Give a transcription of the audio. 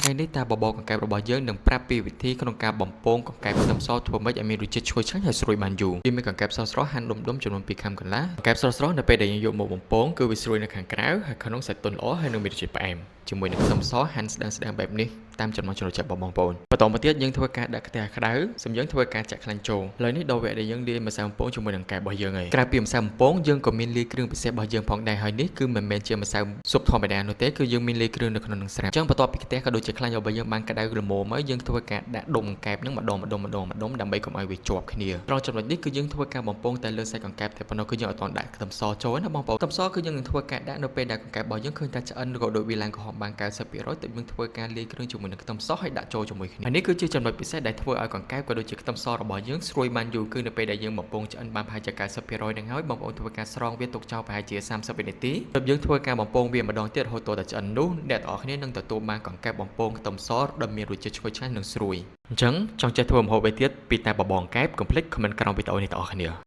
ថ្ងៃនេះតាបបរកង្កែបរបស់យើងនឹងប្រាប់ពីវិធីក្នុងការបំពងកង្កែបខ្ទឹមសធ្វើម៉េចឲ្យមានរសជាតិឈ្ងុយឆ្ងាញ់ហើយស្រួយបានយូរវាមានកង្កែបស្រស់ៗហាន់ដុំៗចំនួន2ខាំកន្លះកង្កែបស្រស់ៗនៅពេលដែលយើងយកមកបំពងគឺវាស្រួយនៅខាងក្រៅហើយក្នុងសាច់ទន់ល្អហើយនឹងមានរសជាតិផ្អែមជាមួយនឹងខ្ទឹមសហាន់ស្ដើងៗបែបនេះតាមចំណង់ចំណូលចិត្តរបស់បងប្អូនបន្តមកទៀតយើងធ្វើការដាក់ខ្ទះក្តៅសម្យើងធ្វើការចាក់ខ្លាញ់ចូលឥឡូវនេះដល់វគ្គដែលយើងលាយម្សៅបំពងជាមួយនឹងកែបរបស់យើងហើយក្រៅពីម្សៅបំពងយើងក៏មានលាយគ្រឿងពិសេសរបស់យើងផងដែរហើយនេះគឺមិនមែនជាម្សៅស៊ុបធម្មតានោះទេគឺយើងមានលាយគ្រឿងនៅក្នុងនឹងស្រាប់អញ្ចឹងបន្ទាប់ពីខ្ទះក៏ដូចជាខ្លាញ់របស់យើងបានក្តៅល្មមហើយយើងធ្វើការដាក់ដុំកែបហ្នឹងម្ដងម្ដុំម្ដងម្ដុំដើម្បីកុំឲ្យវាជាប់គ្នាត្រង់ចំណុចនេះគឺយើងធ្វើការបំពងតែលើសាច់កង្កែបតែប៉ុណ្ណោះគឺយើងអត់ទាន់ដាក់ខ្ទឹមសចូលណាបងប្អូនខ្ទឹមសគឺយើងនឹងធ្វើការដាក់នៅពេលដែលកង្កែបរបស់យើងឃើញថាឆ្អិនឬក៏ដូចវាឡើងក្រហមបាន90%ទើបយើងធ្វើការលាយគ្រឿងជាមួយនឹងខ្ទឹមសហើយដាក់ចូលជាមួយគ្នាហើយនេះគឺជាចំណុចពិសេសដែលធ្វើឲ្យកង្កែបក៏ដូចជាខ្ទឹមសរបស់យើងស្រួយបានយូរគឺនៅពេលដែលយើងបំពងឆ្អិនបានប្រហែលជា90%ហ្នឹងហើយបងប្អូនធ្វើការស្រង់វាទុកចោលប្រហែលជា30វិនាទីទើបយើងធ្វើការបំពងវាម្ដងទៀតរហូតទាល់តែឆ្អិននោះអ្នកទាំងអស់គ្នានឹងទទួលបានកង្កែបបំពងខ្ទឹមសដែលមានរសជាតិឈ្ងុយឆ្ងាញ់និងស្រួយអញ្ចឹងចង់ចេះធ្វើម្ហូបអីទៀតពីតែបបរកង្កែបកុំភ្លេច comment ក្រោមវីដេអូនេះទាំងអស់គ្នា។